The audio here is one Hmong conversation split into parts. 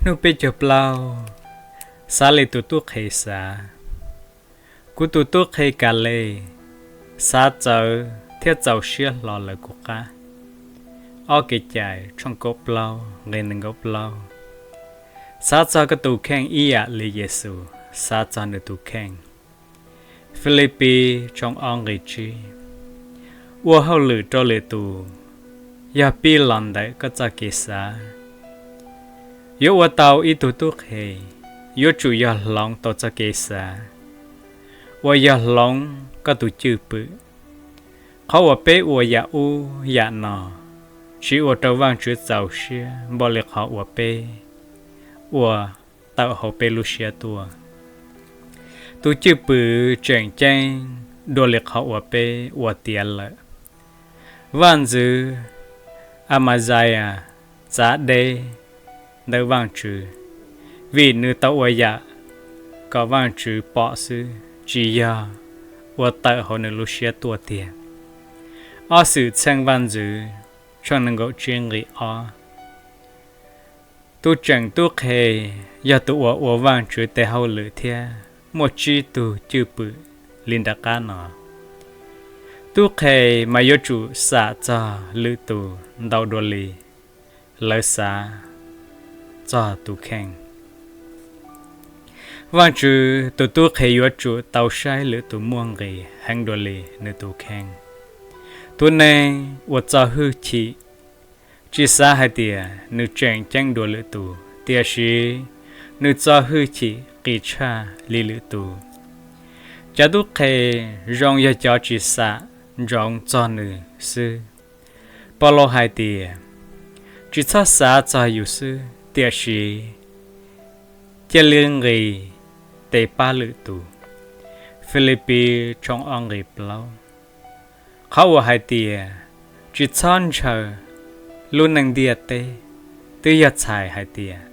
Hnub peb caug plaub, Xalej tus tub qhe xav. Kuv tus tub qhe Kalej xav txawv thiab txaus siab hlo lawv kuv qab. Ob Kev cai tshooj kaum plaub nqe nees nkaum plaub. Xav txog koj tus kheej ib yam li Yexus xav txog nws tus kheej. Filipis tshooj ob nqe tsib. Ua hauj lwm rau lwm tus yog pib los ntawm koj txoj kev xav. Yuav ua tau ib tug tub qhe, yuav tsum yog hloov tau txoj kev xav uas yog hloov koj tus cwj pwm. Qhov uas peb ua yam ub yam no tsis ua rau Vajtswv txaus siab npaum li qhov uas peb ua tawm hauv peb lub siab tuaj. Tus cwj pwm tseem ceeb dua li qhov uas peb ua tiav lawm. Vaj ntxwv Amaxiyas txav deb ntawm Vajtswv vim nws tau ua yam kom Vajtswv pom xwb, tsis yog ua tawm hauv nws lub siab tuaj tiag. Ob Xwm txheej Vaj ntxwv tshooj nees nkaum tsib nqe ob. Tus tseem tub qhe yog tus uas ua Vajtswv tes hauj lwm thiab muaj tsib tug cwj pwm li nram qab no. Tub qhe mas yuav tsum xam txog lwm tus ntau dua li lawv xav txog tus kheej. Vajtswv tus tub qhe yuav tsum tau saib lwm tus muaj nqis heev dua li nws tus kheej. Tus neeg uas txo hwj chim tsis xav hais tias nws tseem ceeb dua lwm tus, tiam sis nws txo hwj chim qis tshaj li lwm tus. Cov tub qhe zoo yog cov tsis xam ntsoov txog nws xwb. Paulus hais tias, tsis txhob xav txog yus xwb, tiam sis cia li nqis tes pab lwm tus. Filipis tshooj ob nqe plaub. Qhov uas hais tias tsis txhob ntshaw lub neej ntiaj teb twb yog txhais hais tias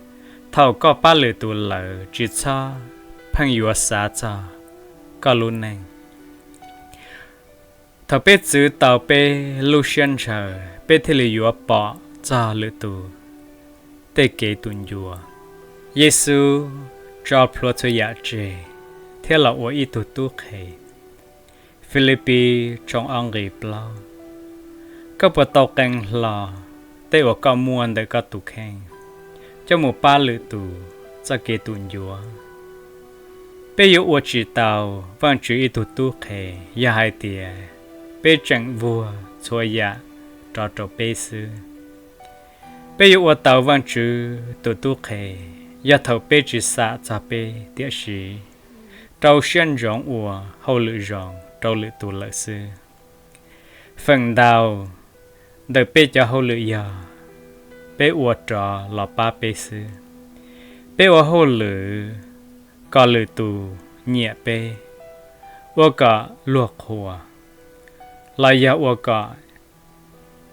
thaum koj pab lwm tus lawm tsis txhob pheej yuav xav txog koj lub neej. Thaum peb txwv tau peb lub siab ntshaw, peb thiaj li yuav pom txog lwm tus tej kev tus ncua. Yexus tso plhuav txhua yam tseg thiab los ua ib tug tub qhe. Filipis tshooj ob nqe plaub. Koj puas tau qee hlo tej uas koj muaj ntawm koj tus kheej coj mus pab lwm tus txoj kev tus ncua? Peb yuav ua tsis tau Vajtswv ib tug tub qhe yog hais tias peb tseem vuag txhua yam rov rau peb xwb. Peb yuav ua tau Vajtswv tus tub qhe yog thaum peb tsis xam txog peb, tiam sis rau siab ntsoov ua hauj lwm zoo rau lwm tus lawm xwb. Feem ntau ntawm peb cov hauj lwm yog peb ua rov los pab peb xwb. Peb ua hauj lwm kom lwm tus nyiam peb, ua kom luag qhuas, los yog ua kom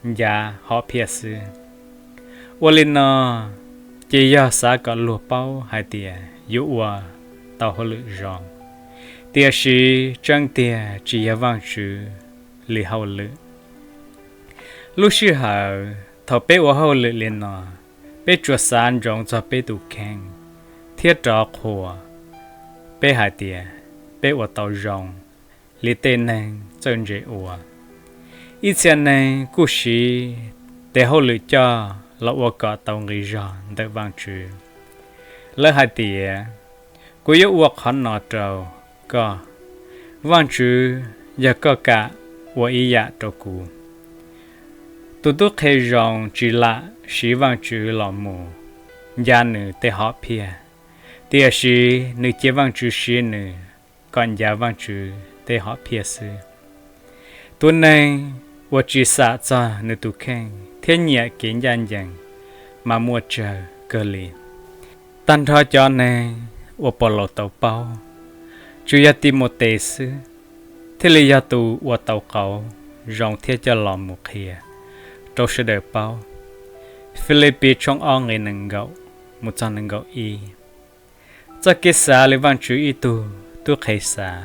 ncav hom phiaj xwb. Ua li no ces yog xav kom luag paub hais tias yuav ua tau hauj lwm zoo, tiam sis tseeb tiag tsis yog Vajtswv li hauj lwm. Lub sij hawm thaum peb ua hauj lwm li no, peb tsuas xav ntsoov txog peb tus kheej thiab rov qhuas peb hais tias peb ua tau zoo li tej neeg txawj ntse ua. Ib txhia neeg kuj siv tes hauj lwm coj los ua kom tau nqi zog ntawm Vajtswv. Lawv hais tias, kuv yuav ua qhov no rau koj, Vajtswv, yog koj kam ua ib yam rau kuv. Tus tub qhe zoo tsis lam siv Vajtswv los mus ncav nws tej hom phiaj, tiam sis nws cia Vajtswv siv nws kom ncav Vajtswv tej hom phiaj xwb. Tus neeg uas tsis xam txog nws tus kheej thiab nyiam kev ncaj ncees mas muaj tsawg kawg li. Tag nrho cov neeg uas Paulus tau paub, tsuas yog Timautes xwb thiaj li yog tus uas tau qauv zoo thiab coj los mus qhia rau sawv daws paub. Filipis tshooj ob nqe nees nkaum mus txog nees nkaum ib. Txoj kev xav li Vajtswv ib tug tub qhe xav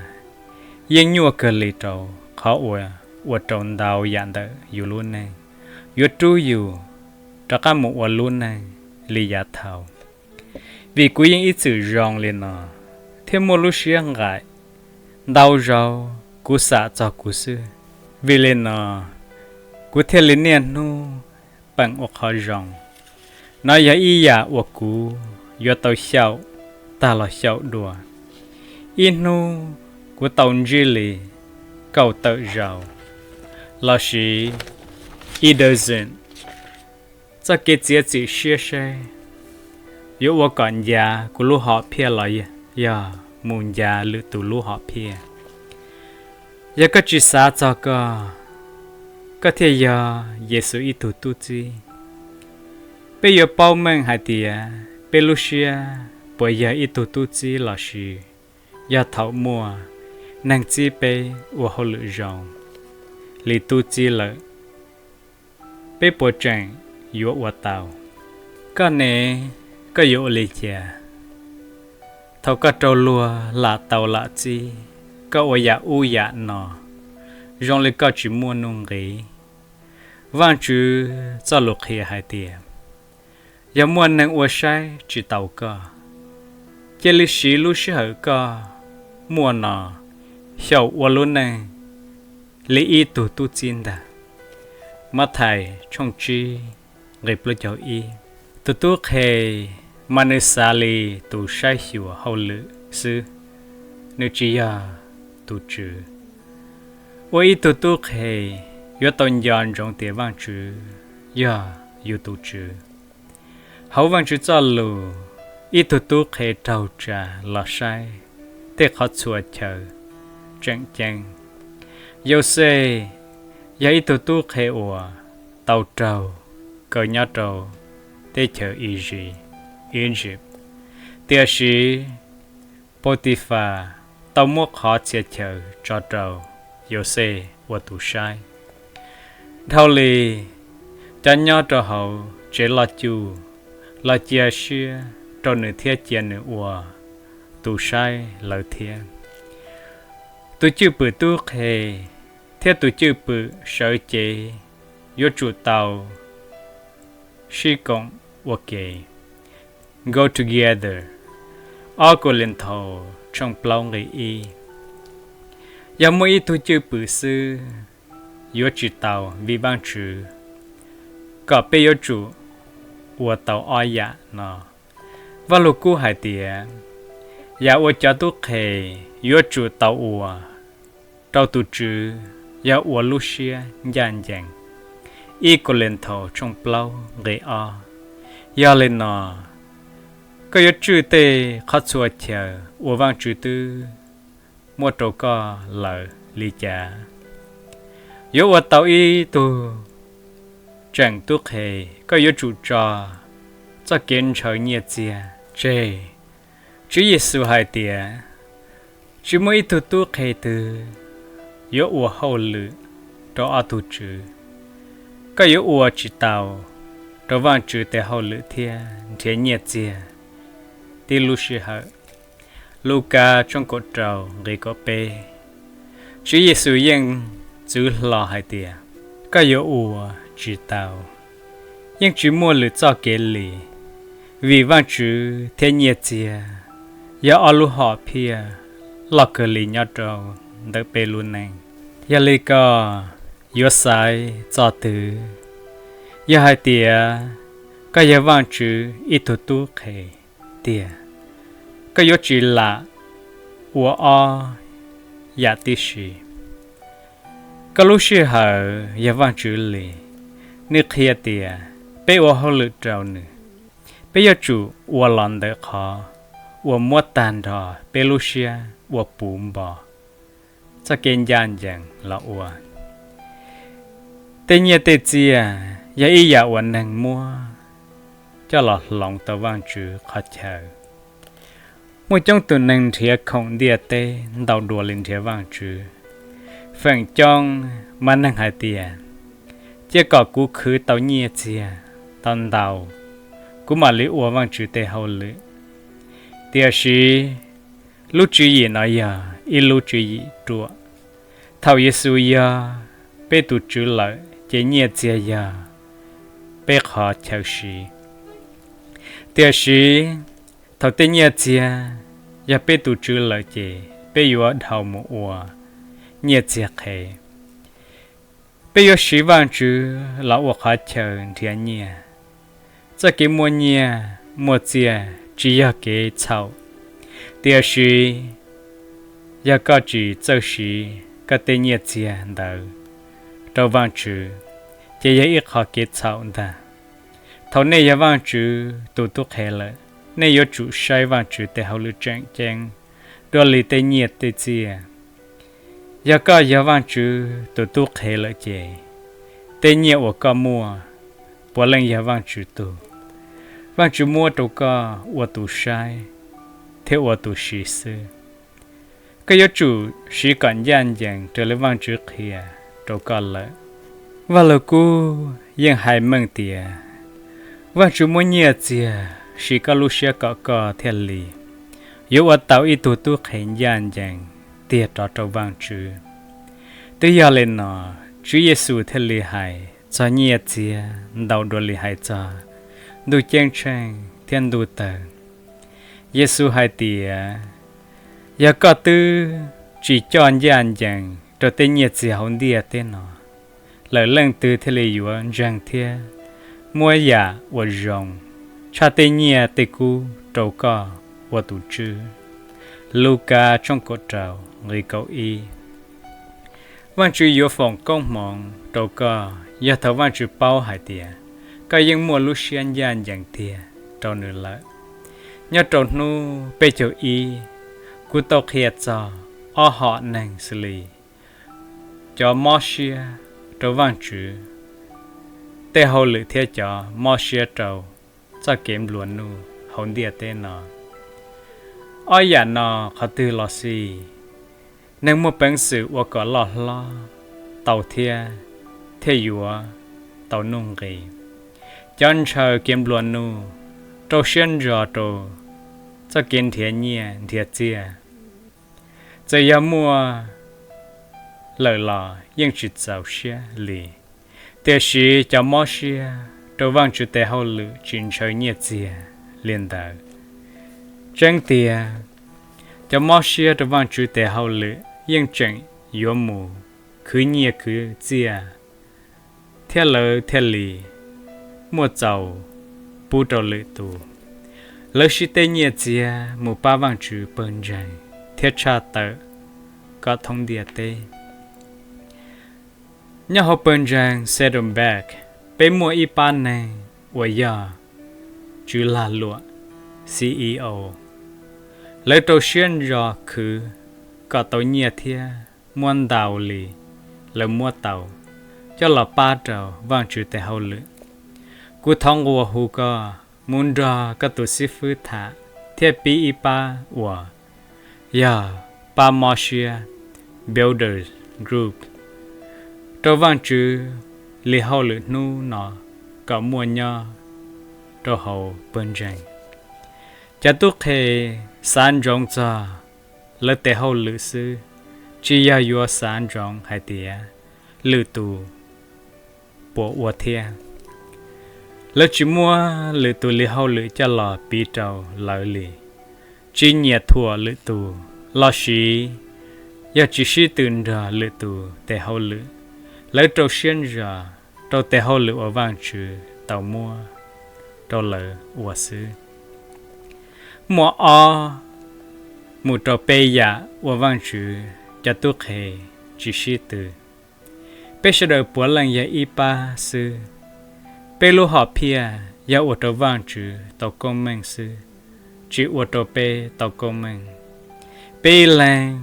yeej nyuaj kawg li rau qhov uas ua rau ntau yam ntawm yus lub neej yuav rub yus rov qab mus ua lub neej li yav thaud. Vim kuv yeej ib txwm zoo li no, thiab muaj lub siab nqaim ntau zaus kuv xam txog kuv xwb. Vim li no kuv thiaj li niaj hnub peem ua qhov zoo. Nov yog ib yam uas kuv yuav tau xyaum tag los xyaum dua. Ib hnub kuv tau ntsib li kaum tawm zaus, lossis ib dozen. Txoj kev txiav txim siab seb yuav ua kom ncav kuv lub hom phiaj los yog mus ncav lwm tus lub hom phiaj. Yog koj tsis xav txog koj, koj thiaj yog Yexus ib tug tub txib. Peb yuav paub meej hais tias peb lub siab puas yog ib tug tub txib lossis yog thaum muaj neeg txib peb ua hauj lwm zoo li tub txib lawm, peb puas tseem yuav ua tau? Koj ne, koj yuav ua li cas thaum koj raug luag lam tau lam txib, koj ua yam ub yam no zoo li koj tsis muaj nuj nqis? Vaajtswv txoj lus qhia hais tias, yog muaj neeg ua saib tsis taus koj, cia li siv lub sij hawm koj muaj no xyaum ua lub neej li ib tug tub txib ntag. Mathais tshooj tsib nqe plaub caug ib. Tus tub qhe mas nws xav li tus saib xyuas hauj lwm xwb, nws tsis yog tus tswv. Ua ib tug tub qhe yuav tau nco ntsoov tias Vaajtswv yog yus tus tswv. Hauv Vaajtswv txoj lus, ib tug tub qhe raug tsa los saib tej qhov txhua chaw tseem ceeb. Yauxej yog ib tug tub qhe uas tau raug kaw nyob rau teb chaws Iziv, Egypt, tiam sis Pautifas tau muab qhov txhia chaw tso rau Yauxej ua tus saib. Dhau li cov nyob rau hauv tsev loj cuj los cia siab rau nws thiab cia nws ua tus saib lawv thiab. Tus cwj pwm tub qhe thiab tus cwj pwm sawv cev yuav tsum tau sib koom ua ke, go together. Ob Kauleethaus tshooj plaub nqe ib. Yog muaj ib tug cwj pwm xwb yuav tsis tau, vim Vaajtswv kom peb yuav tsum ua tau ob yam no. Vajluskub hais tias, yam uas cov tub qhe yuav tsum tau ua rau tus tswv yog ua lub siab ncaj ncees, ib Kauleethaus tshooj plaub nqe ob. Yog li no, koj yuav tswj tej qhov txhua chaw uas Vaajtswv twb muab rau koj lawm li cas? Yuav ua tau ib tug tseem tub qhe, koj yuav tsum tso txoj kev ntshaw nyiaj txiag tseg. Tswv Yexus hais tias, tsis muaj ib tug tub qhe twg yuav ua hauj lwm rau ob tug tswv. Koj yuav ua tsis tau rau Vaajtswv tes hauj lwm thiab nrhiav nyiaj txiag tib lub sij hawm. Lukas tshooj kaum rau nqe kaum peb. Tswv Yexus yeej txwv hlo hais tias, koj yuav ua tsis tau, yeej tsis muaj lwm txoj kev li, vim Vaajtswv thiab nyiaj txiag yog ob lub hom phiaj loj kawg li nyob rau ntawm peb lub neej. Yog li koj yuav xaiv txoj twg? Yog hais tias koj yog Vaajtswv ib tug tub qhe tiag, koj yuav tsis lam ua ob yam tib si. Koj lub sij hawm yog Vaajtswv li. Nws qhia tias peb ua hauj lwm rau nws, peb yuav tsum ua los ntawm qhov uas muab tag nrho peb lub siab ua puv npo txoj kev ncaj ncees los ua. Tej nyiaj tej txiag yog ib yam uas neeg muab coj los hloov tau Vaajtswv qhov chaw. Muaj coob tus neeg nrhiav khoom ntiaj teb ntau dua li nrhiav Vaajtswv. Feem coob mas neeg hais tias, cia kom kuv khwv tau nyiaj txiag tau ntau, kuv mam li ua Vaajtswv tej hauj lwm. Tiam sis lub tswv yim no yog ib lub tswv yim ruam. Thaum Yexus yog peb tus Tswv lawm ces nyiaj txiag yog peb qhov chaw siv. Tiam sis Thaum tej nyiaj txiag yog peb tus tswv lawm ces peb yuav dhau mus ua nyiaj txiag qhev. Peb yuav siv Vajtswv los ua qhov chaw nrhiav nyiaj. Txoj kev muaj nyiaj muaj txiaj tsis yog kev txhaum, tiam sis yog koj tsis txawj siv koj tej nyiaj txiag ntawd rau Vajtswv, ces yog ib qhov kev txhaum ntag. Thaum nej yog Vajtswv tus tub qhe lawm, nej yuav tsum saib Vajtswv tes hauj lwm tseem ceeb dua li tej nyiaj tej txiaj. Yog koj yog Vajtswv tus tub qhe lawm ces tej nyiaj uas koj muaj puav leej yog Vajtswv tug. Vajtswv muab rau koj ua tus saib thiab ua tus siv xwb. Koj yuav tsum siv kom ncaj ncees raws li Vajtswv qhia rau koj lawm. Vaj Lug Kub yeej hais meej tias Vajtswv muab nyiaj txiag siv koj lub siab kom koj thiaj li yuav ua tau ib tug tub qhe ncaj ncees tiag rov rau Vajtswv. Twb yog li no, Tswv Yexus thiaj li hais txog nyiaj txiag ntau dua li hais txog ntuj ceeb tsheej thiab ntuj tawg. Yexus hais tias, yog koj twb tsis coj ncaj ncees rau tej nyiaj txiag hauv ntiaj teb no lawm, leej twg thiaj li yuav ntseeg thiab muab yam uas zoo tshaj tej nyiaj tej kub rau koj ua tus tswv? Lukas tshooj kaum rau nqe kaum ib. Vajtswv yuav foom koob hmoov rau koj yog thaum Vajtswv paub hais tias koj yeej muaj lub siab ncaj ncees tiag rau nws lawm. Nyob rau hnub peb caug ib, kuv tau qhia txog ob hom neeg xws li cov mob siab rau Vajtswv tej hauj lwm thiab cov mob siab rau txoj kev nplua nuj hauv ntiaj teb no. Ob yam no qhov twg los xij, neeg muaj peev xwm ua kom loj hlob tau thiab thiaj yuav tau nuj nqis. Cov ntshaw kev nplua nuj rau siab ntso rau txoj kev nrhiav nyiaj nrhiav txiaj, txawm yog muaj lawm los yeej tsis txaus siab li. Tiam sis cov mob siab rau Vajtswv tes hauj lwm tsis ntshaw nyiaj txiag li ntawd. Tseeb tiag, cov mob siab rau Vajtswv tes hauj lwm yeej tseem yuav mus khwv nyiaj khwv txiaj, thiab lawv thiaj li muaj txaus pub rau lwm tus. Lawv siv tej nyiaj txiag mus pab Vajtswv pawg ntseeg thiab tshaj tawm kom thoob ntiaj teb. Nyob hauv pawg ntseeg Saddleback, peb muaj ib pab neeg uas yog tswv lag luam, C E O. Lawv rau siab ntso khwv kom tau nyiaj thiab muab ntau li lawv muab tau coj los pab rau Vajtswv tes hauj lwm. Kuv thov nqua hu koj mus nrog koj tus xib fwb tham thiab pib ib pab uas yog pab mob siab, Builders Group, rau Vajtswv li hauj lwm hnub no kom muaj nyob rau hauv pawg ntseeg. Cov tub qhe xav ntsoov txog lawv tes hauj lwm xwb, tsis yog yuav xav ntsoov hais tias lwm tus puas ua thiab. Lawv tsis muab lwm tus li hauj lwm coj los piv rau lawv li, tsis nyiam thuam lwm tus, los sis yog tsis sib tw nrog lwm tus tes hauj lwm. Lawv rau siab ntso rau tes hauj lwm uas Vajtswv tau muab rau lawv ua xwb. Muaj ob mus rau peb yam uas Vajtswv cov tub qhe tsis sib tw. Peb sawv daws puav leej yog ib pab xwb. Peb lub hom phiaj yog ua rau Vajtswv tau koob meej xwb, tsis ua rau peb tau koob meej. Peb ib leeg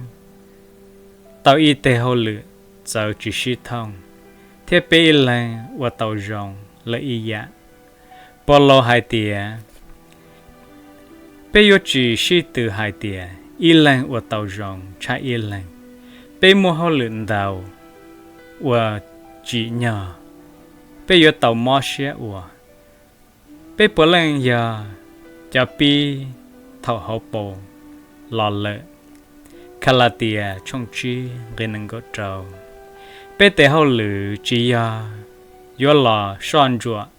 tau ib teg hauj lwm txawv tsis sib thooj, thiab peb ib leeg ua tau zoo lawm ib yam. Paulus hais tias, peb yuav tsis sib tw hais tias ib leeg ua tau zoo tshaj ib leeg. Peb muaj hauj lwm ntau ua tsim nyog peb yuav tau mob siab ua. Peb puav leej yog cov pib thaum hauv paus los lawm. Kalatias tshooj tsib nqe nees nkaum rau. Peb tes hauj lwm tsis yog yuav los soj ntsuam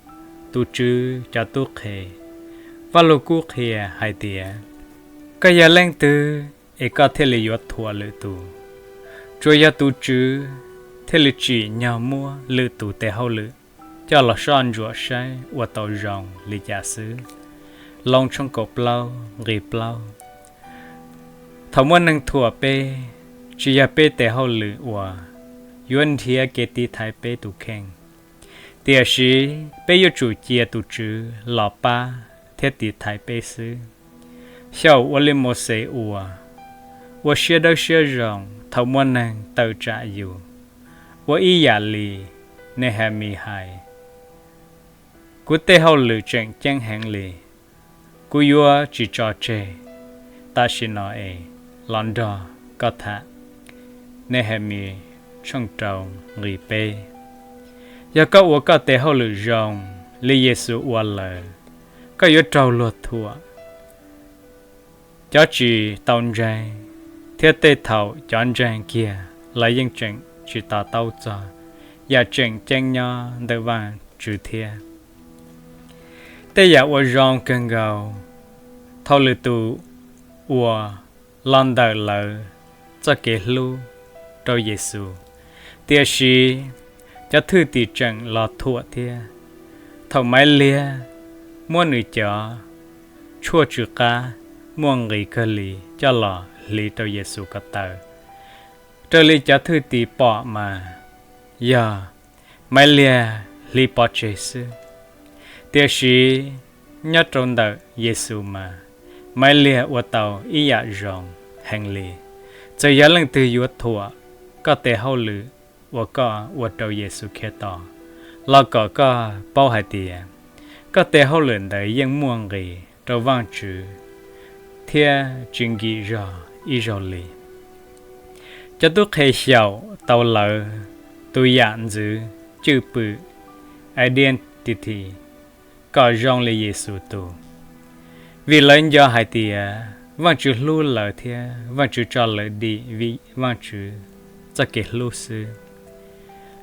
tus Tswv cov tub qhe. Paj Lug kuj qhia hais tias, koj yog leej twg es koj thiaj li yuav thuam lwm tus? Tsuas yog tus Tswv thiaj li tsim nyog muab lwm tus tes hauj lwm coj los soj ntsuam saib ua tau zoo li cas xwb. Loos tshooj kaum plaub nqi plaub. Thaum muaj neeg thuam peb, tsis yog peb tes hauj lwm uas yuav nrhiav kev tiv thaiv peb tus kheej, tiam sis peb yuav tsum cia tus Tswv los pab thiab tiv thaiv peb xwb. Xyaum ua li Mauxes ua, ua siab dawb siab zoo thaum muaj neeg tawm tsam yus, ua ib yam li Nehemis hais, kuv tej hauj lwm tseem ceeb heev li, kuv yuav tsis tso tseg tam sim no es los nrog koj tham. Nehemis tshooj rau nqi peb. Yog koj ua koj tes hauj lwm zoo li Yexus ua lawm, koj yuav raug luag thuam. Cov tsis tau ntseeg, thiab tej thaum cov ntseeg kiag los yeej tseem tsis to taub txog yam tseem ceeb nyob ntawm Vajtswv thiab. Tej yam uas zoo kawg nkaus thaum lwm tus ua los ntawm lawv txoj kev hlub rau Yexus, tiam sis cov thwj tim tseem los thuam thiab. Thaum Maiv Liag muab nws cov tshuaj tsw qab muaj nqis kawg li coj los hliv rau Yexus ko taw, raws li cov thwj tim pom mas yog Maiv Liag hliv pov tseg xwb. Tiam sis nyob rau ntawm Yexus mas Maiv Liag ua tau ib yam zoo heev li. Txawm yog leej twg yuav thuam koj tes hauj lwm uas koj ua rau Yexus Khetos, los kom koj paub hais tias koj tes hauj lwm ntawd yeej muaj nqis rau Vajtswv thiab tsis nkim zog ib zaug li. Cov tub qhe xyaum tau lawv tus yam ntxwv cwj pwm, identity, kom zoo li Yexus tus, vim lawv nco hais tias Vajtswv hlub lawv thiab Vajtswv tso lawv dim vim Vajtswv txoj kev hlub xwb.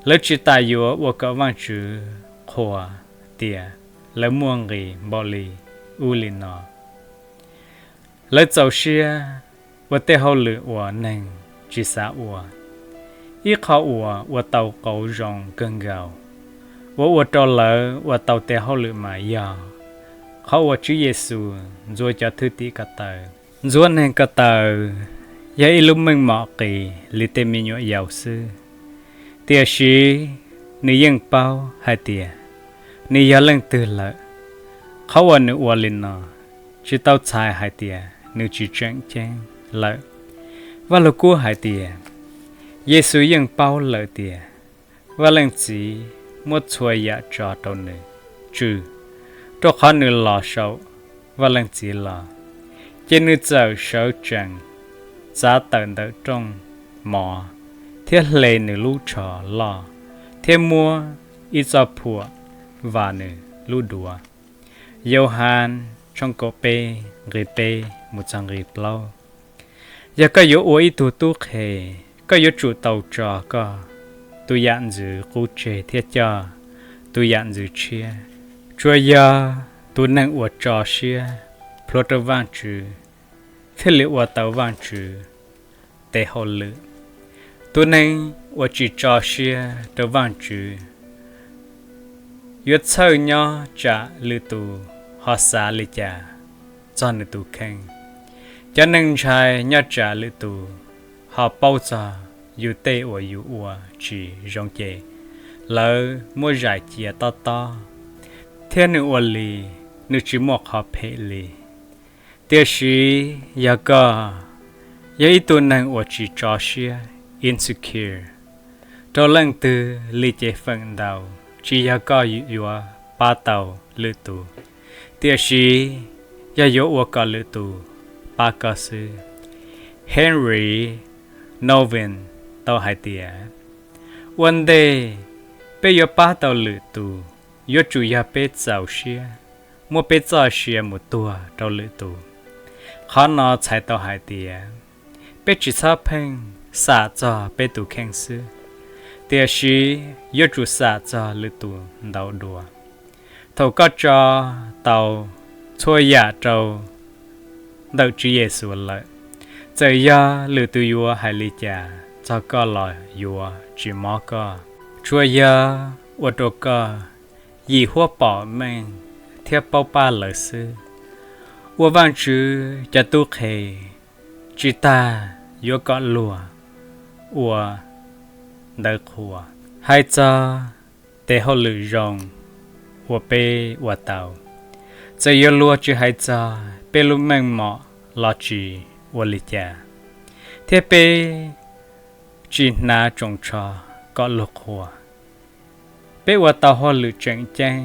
Lawv tsis tas yuav ua kom Vajtswv qhuas tias lawv muaj nqis npaum li ub li no. Lawv txaus siab ua tej hauj lwm uas neeg tsis xav ua. Ib qho uas ua tau qauv zoo kawg nkaus uas ua rau lawv ua tau tes hauj lwm mas yog qhov uas Tswv Yexus ntxuav cov thwj tim ko taw. Ntxuav neeg ko taw yog ib lub meej mom qis li tej me nyuam yaus xwb, tiam sis nws yeej paub hais tias nws yog leej twg lawm. Qhov uas nws ua li no tsis tau txhais hais tias nws tsis tseem ceeb lawm. Vaj Lug Kub hais tias, Yexus yeej paub lawm tias Vaj Leej Txiv muab txhua yam tso rau nws tswj, rau qhov nws los saum Vaj Leej Txiv los, ces nws txawm sawv tsees, txav tawm ntawm rooj mov thiab hle nws lub tsho loj, thiab muab ib txoj phuam vas nws lub duav. Yauhas tshooj kaum peb nqi peb mus txog nqi plaub. Yog koj yuav ua ib tug tub qhe, koj yuav tsum tau tso koj tus yam ntxwv qub tseg thiab coj tus yam ntxwv tshiab. Tsuas yog tus neeg uas tso siab plhuav rau Vajtswv thiaj li ua tau Vajtswv tes hauj lwm. Tus neeg uas tsis tso siab rau Vajtswv yuav txhawj nyob tsam lwm tus ho xav li cas txog nws tus kheej. Cov neeg ntshai nyob tsam lwm tus ho paub txog yus tej uas yus ua tsis zoo ces lawv muab zais cia tob tob, thiab nws ua li nws tsis muaj qhov phem li. Tiam sis yog koj yog ib tug neeg uas tsis tso siab, insecure, rau leej twg li ces feem ntau tsis yog koj yuav pab tau lwm tus, tiam sis yog yuav ua kom lwm tus pab koj xwb. Henri Nouwen tau hais tias, ua ntej peb yuav pab tau lwm tus, yuav tsum yog peb txaus siab muab peb txoj sia mus tuag rau lwm tus. Qhov no txhais tau hais tias peb tsis txhob pheej xam txog peb tus kheej xwb, tiam sis yuav tsum xam txog lwm tus ntau dua. Thaum koj tso tau txhua yam rau ntawm Tswv Yexus lawm. Txawm yog lwm tus yuav hais li cas txog koj los yuav tsis mob koj. Tsuas yog ua rau koj yim huab pom meej thiab paub pab lawv xwb. Ua Vaajtswv cov tub qhe, tsis tas yuav kom luag ua ntawv qhuas. Hais txog tes hauj lwm zoo uas peb ua tau, txawm yuav luag tsis hais txog peb lub meej mom los tsis ua li cas, thiab peb tsis hnav tsoos tsho kom luag qhuas. Peb ua tau hauj lwm tseem ceeb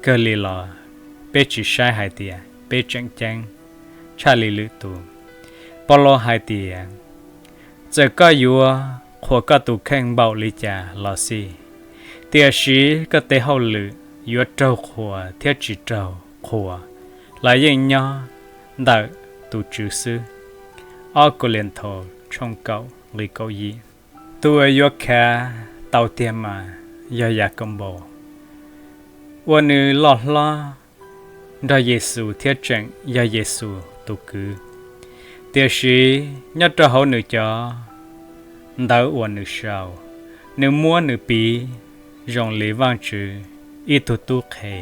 kawg li los peb tsis saib hais tias peb tseem ceeb tshaj li lwm tus. Paulus hais tias, txawm koj yuav qhuas koj tus kheej npaum li cas los xij, tiam sis koj tes hauj lwm yuav raug qhuas thiab tsis raug qhuas los yeej nyob ntawm tus Tswv xwb. Ob Kauleethaus tshooj kaum nqe kaum yim. Tus uas yuav khav tau tiag mas yog Yakaunpaus, uas nws loj hlob nrog Yexus thiab tseem yog Yexus tus kwv. Tiam sis nyob rau hauv nws cov ntawv uas nws sau, nws muab nws piv zoo li Vaajtswv ib tug tub qhe,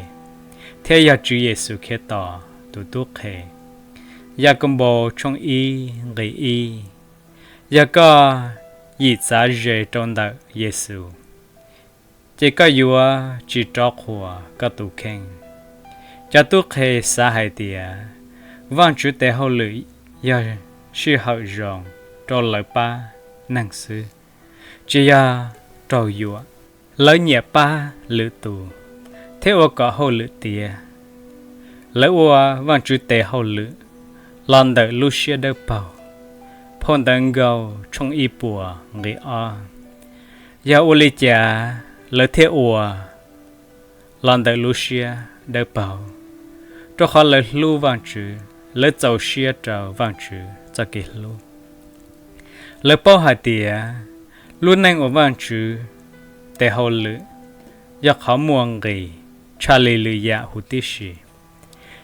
thiab yog Tswv Yexus Khetos tus tub qhe. Yakaunpaus tshooj ib nqe ib. Yog koj yim txav ze rau ntawm Yexus, ces koj yuav tsis rov qhuas koj tus kheej. Cov tub qhe xav hais tias Vaajtswv tes hauj lwm yog sij hawm zoo rau lawv pab neeg xwb, tsis yog raug yuam. Lawv nyiam pab lwm tus thiab ua kom hauj lwm tiav. Lawv ua Vaajtswv tes hauj lwm los ntawm lub siab dawb paug. Phau Ntawv Nkauj tshooj ib puas nqe ob. Yog ua li cas lawv thiaj ua los ntawm lub siab dawb paug? Rau qhov lawv hlub Vaajtswv, lawv txaus siab rau Vaajtswv txoj kev hlub. Lawv paub hais tias lub neej ua Vaajtswv tes hauj lwm yog qhov muaj nqis tshaj li lwm yam huv tib si,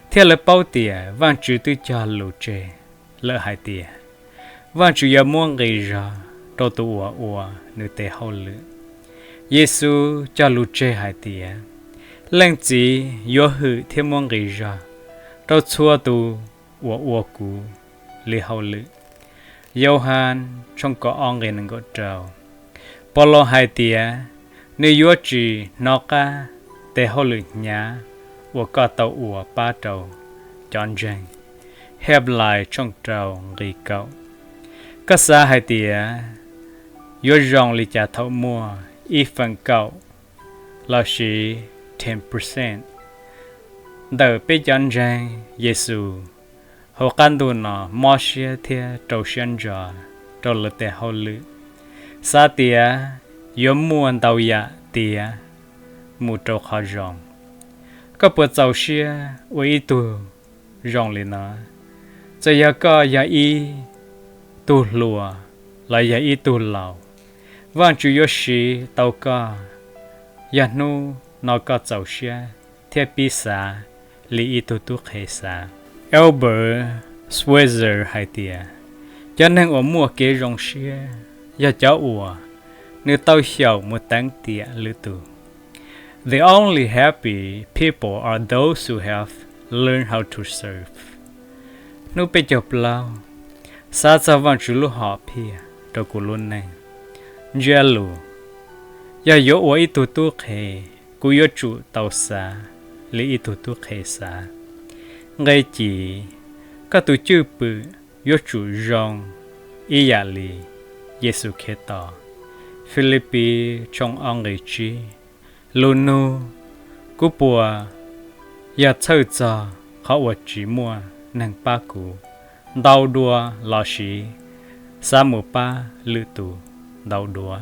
thiab lawv paub tias Vaajtswv twb cog lus tseg lawm hais tias Vaajtswv yuav muab nqi zog rau tus uas ua nws tes hauj lwm. Yexus cog lus tseg hais tias, leej txiv yuav hwm thiab muab nqi zog rau txhua tus uas ua kuv li hauj lwm. Yauhas tshooj kaum ob nqe nees nkaum rau. Paulus hais tias, nws yuav tsis hnov qab tes hauj lwm hnyav uas koj tau ua pab rau cov ntseeg. Henplais tshooj rau nqe kaum. Koj xav hais tias yuav zoo li cas thaum muaj ib feem kaum lossis ten percent ntawm peb cov ntseeg Yexus hauv qab ntuj no mob siab thiab rau siab ntso rau lawv tes hauj lwm, xav tias yuav muaj ntau yam tiav mus rau qhov zoo? Koj puas txaus siab ua ib tug zoo li no? Txawm yog koj yog ib tug hluas los yog ib tug laus, Vaajtswv yuav siv tau koj yog hnub no koj txaus siab thiab pib xav li ib tug tub qhe xav. Albert Schweitzer hais tias, cov neeg uas muaj kev zoo siab yog cov uas nws tau xyaum mus teev tiam lwm tus. The only happy people are those who have learned how to serve. Hnub peb caug plaub, xav txog Vaajtswv lub hom phiaj rau kuv lub neej. Ntsia lus, yog yuav ua ib tug tub qhe, kuv yuav tsum tau xav li ib tug tub qhe xav. Nqe ci, koj tus cwj pwm yuav tsum zoo ib yam li Yexus Khetos. Filipis tshooj ob nqe tsib. Lus nug, kuv puas yog txhawj txog qhov uas tsis muaj neeg pab kuv ntau dua lossis xav mus pab lwm tus ntau dua?